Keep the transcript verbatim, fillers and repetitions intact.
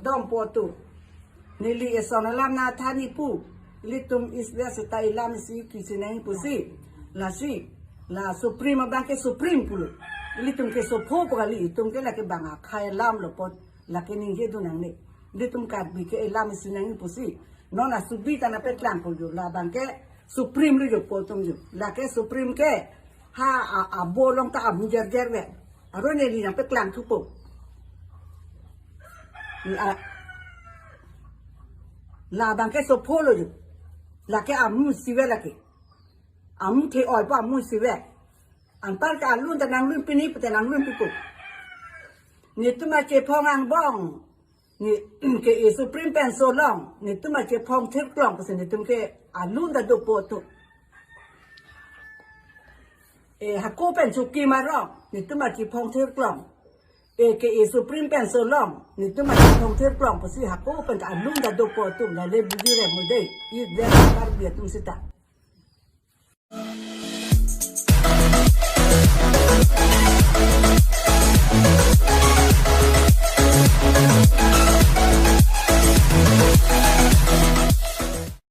Dom po tu. Neli eson alam nathan ni pu. Ilitum East West seta elam isi kisi nangji pusi. Lasi. La Supreme abang ke Supreme pulo. Ilitum ke sopho pu kali, itum ke lake bang akhai alam lo pot. Lake ningje dun nangne. Ilitum Karbi ke elam isi nangji pusi. Non asubi ta nangpeklang po jo. Labang ke Supreme lo jo po tum jo. Lake Supreme ke. Ha a, abo along ta amu jer jer ve. Aro neli nangpeklang thupo. La, labang ke sopho lo jo. Lake amu isi ve lake. Amu the-oi po amu isi ve. Anpar ke alun ta nanglun pini pute nanglun pipo. Netum achephong angbong. Ne ke e Supreme penso long. Netum achephong thirklong pusi netum ke alun ta dopo tu. E hako pen chuki marong. Netum achephong thirklong. E ke e Supreme penso long. Netum achephong thirklong pusi hako pen alun ta dopo tu. Lale buji re mude. I dia Karbi atum seta.